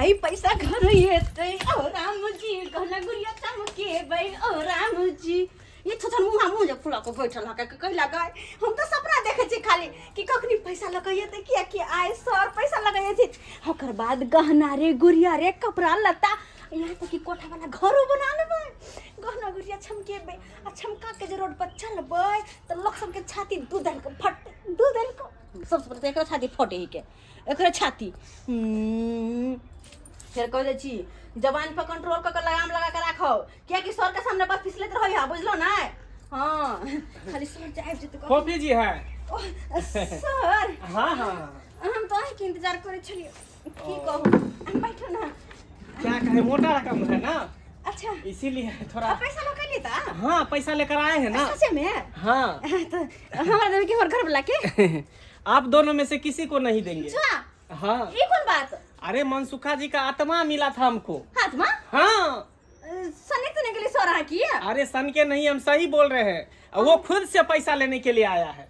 एतै पैसा घर एतै ओ राम जी गहना गुड़िया चमकेबै ओ राम जी। ये थोथन मुँह मुँह जे फुला के बैठल हके के कहि लगा। हम तऽ सपना देखै छी खाली कि कखनी पैसा लऽ के एतै, किया कि आइ सर पैसा लऽ के एथिन, ओकर बाद गहना रे गुड़िया रे कपड़ा लत्ता, यहाँ तक कि कोठा वाला घरो बना लेबै, गहना गुड़िया चमकेबै आ चमका के जे रोड पर चलबै तऽ लोक सबके छाती दू दल के फटतै, दू दल के। सबसे पहिले तऽ एकरा छाती फटे ही के एकरे छाती। फेर कह दै छी जबान पर कंट्रोल कऽ के लगाम लगा के राखो, कियाकि सर के सामने बस फिसलैत रहै है, बुझलो ना? हाँ, खाली सर जे आबि जेतै। फोफी जी है। ओह, सर। हाँ हाँ। हम तो अहींके इंतजार करै छलियै, की कहू, हम बैठो ना। क्या कहे, मोटा रकम है ना। अच्छा। इसीलिए थोड़ा। अब पैसा लऽ के ता? हाँ, पैसा लेकर आए हैं ना। सच में? हाँ। तो हमरा देबै कि हमर घर वाला के? आप दोनों में से किसी को नहीं देंगे। अच्छा। हाँ। ई कोन बात? अरे मनसुखा जी का आत्मा मिला था हमको। आत्मा? हाँ। सने तो निकली सो रहा की? अरे सन के नहीं, हम सही बोल रहे हैं, वो खुद से पैसा लेने के लिए आया है।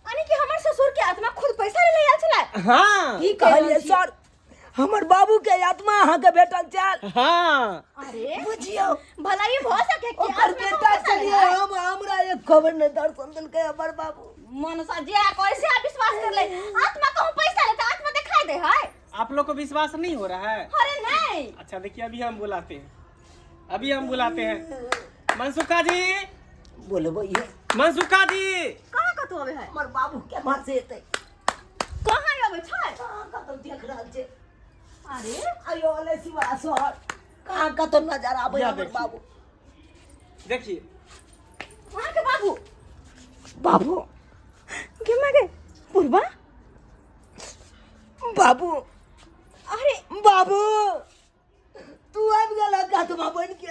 यानी कि हमर ससुर के आत्मा खुद पैसा ले आयल छलै? हाँ। की कहलियै सर, हमर बाबू के आत्मा अहाँ के भेटल छल? हाँ। अरे बुझियौ, भला ई भऽ सके कि ओकर आत्मा बेटा पैसा ले छलियै आयल? हम, हमरा एक खबर नहि दर्शन देलकै हमर बाबू। मनसा जे कैसे आप विश्वास कर ले, आत्मा कहूँ पैसा लेता, आत्मा दिखाई दे है? आप लोग को विश्वास नहीं हो रहा है? अरे नहीं। अच्छा देखिए, अभी हम बुलाते हैं, अभी हम बुलाते हैं। मनसुखा जी। बोलबै ये। मनसुखा जी। कहाँ कतौ अबै है? हमर बाबू केम्हर से एतै? कहाँ अबै छै? कहाँ कतौ देख रहल छै। अरे आयो अलै शिवा सर, कहाँ कतौ नजर आबै या हमर देखिए। बाबू। देखिए। वहाँ के बाबू। बाबू। के मागे बुढ़बा? बाबू। अरे बाबू, तू आबि गेल आत्मा बनि के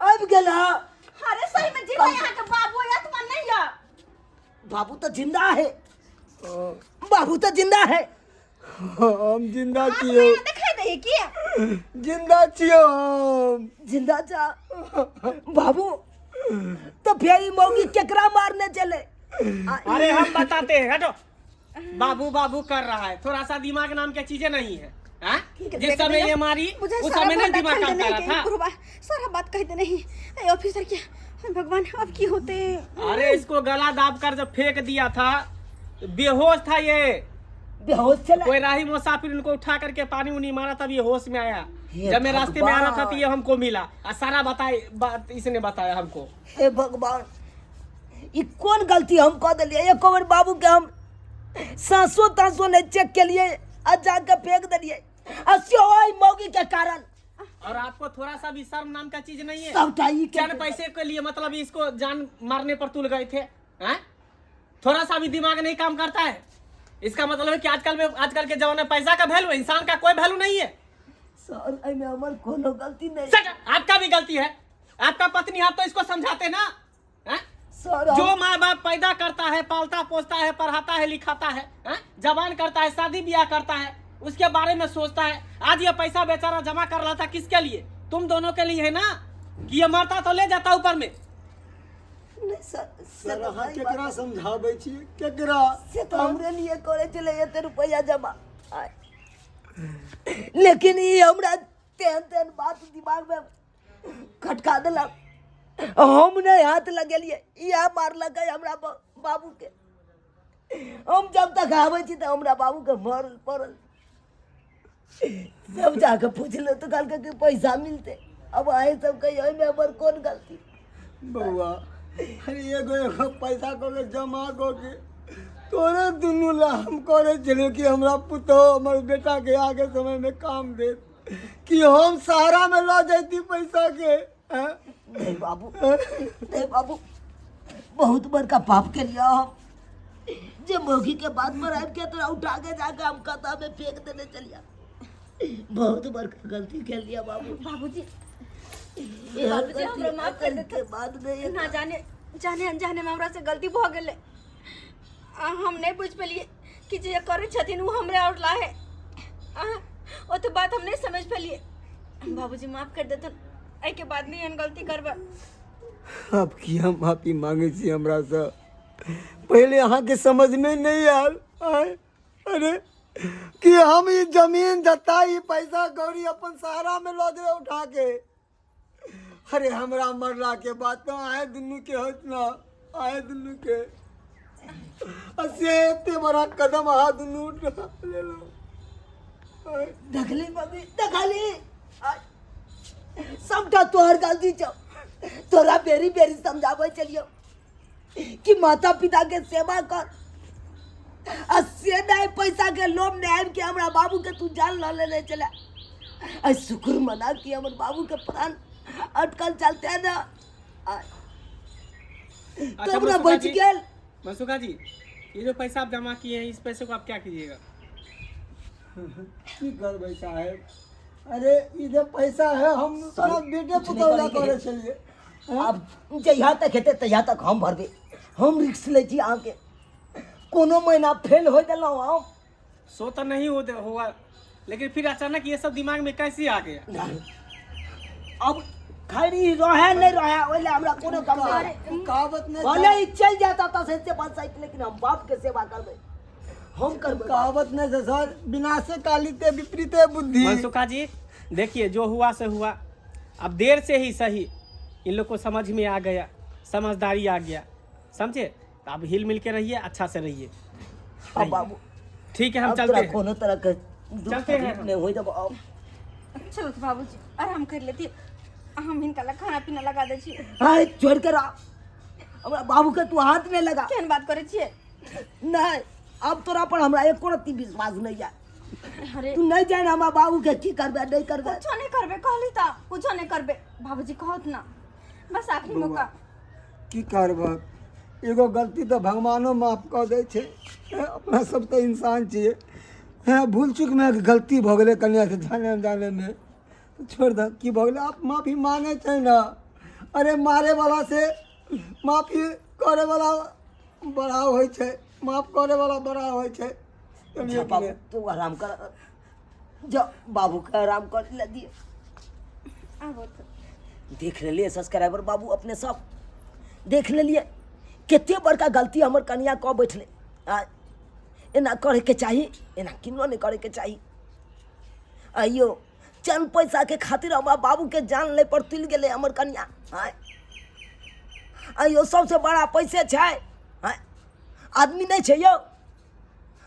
आबि गेल। अरे सही में जिंदा यहाँ के बाबू या तुम नहीं है? बाबू तो जिंदा है, बाबू तो जिंदा है। हम जिंदा आत्मा छियौ। यहाँ दिखाई दे की? जिंदा छियौ हम। जिंदा जा बाबू, तो फेर ई मौगी केकरा मारने चले? अरे हम बताते हैं, हटो। बाबू बाबू कर रहा है, थोड़ा सा दिमाग नाम के चीजें नहीं है, हाँ? ठीक है, जिस देख समय लिया। ये मारी मुझे उस सारा समय नहीं भंडा दिमाग खोल काम देने कर के रहा था। गुरुबा, सारा बात कह देने ही। ए ऑफिसर क्या, हे भगवान, अब की होते? अरे इसको गला दाब कर जब फेंक दिया था, बेहोश था ये। बेहोश चला? कोई राही मुसाफिर उनको उठा करके पानी उनी मारा, तब ये होश में आया। हे जब मैं रास्ते में आ रहा था तो भगवान। ये हमको मिला और सारा बताए बात इसने बताया हमको। हे भगवान, ई कोन गलती हम कऽ देलियै? एको बेर बाबू के हम साँसो ताँसो नहि चेक केलियै आ जाके फेंक देलियै, आ सेहो एहि मौगी के कारण। और आपको थोड़ा सा भी शर्म नाम का चीज नहीं है? सबटा ई के चंद पैसे के लिए मतलब इसको जान मारने पर तुल गए थे, हैं? थोड़ा सा भी दिमाग नहीं काम करता है। इसका मतलब है कि आजकल में, आजकल के जमाने में पैसा का वैल्यू, इंसान का कोई वैल्यू नहीं है। सर, एहिमे हमर कोनो गलती नहीं। सर, आपका भी गलती है, आपका पत्नी, आप तो इसको समझाते ना, हैं? सर, जो माँ बाप पैदा करता है, पालता पोसता है, पढ़ाता है, लिखाता है, हैं? जवान करता है, शादी ब्याह करता है, उसके बारे में सोचता है। आज ये पैसा बेचारा जमा कर रहा था किसके लिए? तुम दोनों के लिए है ना, कि ये मरता तो ले जाता ऊपर में। नहीं सर, से सर तऽ अहाँ सही केकरा बात। समझाबै छियै, केकरा? से तऽ हमरे लिए करै छलै एते रुपैआ जमा आय। लेकिन ई हमरा तेहन तेहन बात दिमाग में खटका देलक। हम नहि हाथ लगेलियै, इएह मारलकै हमरा बाबूके। हम जब तक आबै छी तऽ हमरा बाबूके मरल पड़ल सब जाके पुछलहुँ तऽ कहलकै कि पैसा मिलतै। अब अहीं सब कहियौ, एहिमे हमर कोन गलती? बौआ, अरे एगो एगो पैसा कऽ के जमा कऽ के तोरे दुनू ला हम करै छलियौ कि हमरा पुतोहु, हमर बेटाके आगे समयमे काम देत, कि हम सहारामे लऽ जैती पैसाके, आँय? नहीं बाबू, नहीं बाबू, बहुत बड़का पाप के लिया हम जे मौगी के बात पर आबि के तोरा उठा के जाके हम कता में फेंक देने चलिया। बहुत बड़का गलती कर लिया बाबू। बाबूजी, एहन बाबूजी, हमरा गलती माफ कर के बाद नहीं। ना जाने जाने अनजाने में हमरा से गलती भऽ गेलै आ हम नहीं बुझि पेलियै कि जे करै छथिन ओ हमरे और लाहे। आ ओ तऽ बात हम नहीं समझ पेलियै। बाबूजी, माफ कर देथुन, एहिके बाद नहीं एहन गलती करबै। आब की हम माफी मांगै छी हमरासँ? पहिले अहाँके समझमे नहि आयल, आँय? अरे कि हम ई जमीन जत्ता ई पैसा कौड़ी अपन सहारा में लऽ जेबै उठा के। अरे हमरा मरला के बाद तो आए दुनू के होत ना, आए दुनू के, आ से एते बड़ा कदम अहाँ दुनू उठा लेलहुँ। देखली मम्मी, देखली, सबटा तोहर गलती छौ। तोरा बेरी बेरी समझाबै छलियौ कि माता पिता के सेवा कर, आ से नहीं पैसा के लोभ में आबि के हमरा बाबू के तू जान लऽ लेने छले। आ शुक्र मना कि हमर बाबू के प्राण अटकल चलते ना, अच्छा, तब ना मनसुखा बच जी, गेल। मनसुखा जी, ये जो पैसा आप जमा किए हैं, इस पैसे को आप क्या कीजिएगा? की करबै साहेब, अरे ई जे पैसा है हम सर, अपना बेटे कुछ नहीं पुतोह ला करैके करै है। छलियै। आब जहिया तक हेतै तहिया तक हम भरबै, हम रिक्स लै छी अहाँके। कोनो महीना फेल होइ देलहुँ हम? सो तो नहीं हो होगा, लेकिन फिर अचानक ये सब दिमाग में कैसे आ गया? अब खैर ई रहे नहीं रहे ओहि लए हमरा कोनो गम नहीं। कहावत नहीं, भले ही चलि जायत ओतऽ से से बचैत, लेकिन हम बाप के सेवा करबै, हम करबै। कहावत नहीं छै सर, विनाशे कालिते विपरीते बुद्धि। मनसुखा जी देखिए, जो हुआ से हुआ, अब देर से ही सही इन लोग को समझ में आ गया, समझदारी आ गया, समझे? तो अब हिल मिल के रहिए, अच्छा से रहिए। अब बाबू ठीक है, हम अब चलते तोरा हैं। कोनो तरह के दुख चलते हैं तकलीफ हम। नहीं होइ देबो अब। चलो तो बाबूजी, आराम कर लेती, हम हिनका ला खाना पीना लगा दै छी। हाय, छोड़ के रह हमरा बाबू के, तू हाथ नहीं लगा। केहन बात करै छियै? नहीं, अब तोरा पर हमरा एको रत्ती विश्वास नहीं है। अरे तू नहीं जान हमरा बाबू के की करबे नहीं करबे। कुछो नहीं करबे, कहली त कुछो नहीं करबे। बाबूजी कहत ना, बस आखिरी मौका। की करबक, एगो गलती तऽ भगवानो माफ कऽ दै छै। अपना सब तऽ इंसान छियै। हँ, भूल चूकमे गलती भऽ गेलै कनिया से जाने अनजानेमे, तऽ छोड़ि दह, की भऽ गेलै, आब माफी मांगै छै ने। अरे मारे वाला से माफी करे वाला बड़ा होइ छै, माफ करे वाला बड़ा होइ छै। जा बाबू, तू आराम कर, जा बाबू के आराम कर ले दिए। आबो तऽ। देख लेलियै सब्सक्राइबर बाबू, अपने सब देख लेलियै कते बड़का गलती हमर कनिया कऽ बैठलै। आ एना करैके चाही? एना किनो नहि करैके चाही। आइयो चंद पैसा के खातिर हमरा बाबू के जान लै पर तुलि गेलै हमर कनिया। आँय आइयो, सबसे बड़ा पैसे छै? आँय, आदमी नहि छै यौ?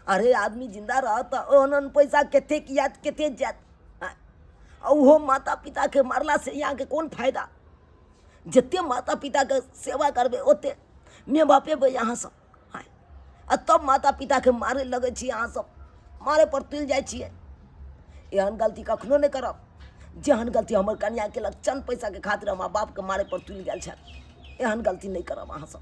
अरे आदमी जिंदा रहत तऽ ओहन ओहन पैसा कतेक आयत, कतेक जायत? आँय, आ ओहो माता पिताके मारलासँ यहाँके कोन फायदा? जते माता पिताके सेवा करबै ओते माय बाप हेबै अहाँ सब। आँय, आ तब माता पिताके मारे लगै छी अहाँ सब, मारे पर तुलि जाइ छियै। एहन गलती कखनो नहि करब जेहन गलती हमर कनिया केलक। चंद पैसाके खातिर हमरा बापके मारे पर तुलि गेल छल। एहन गलती नहि करब अहाँ सब।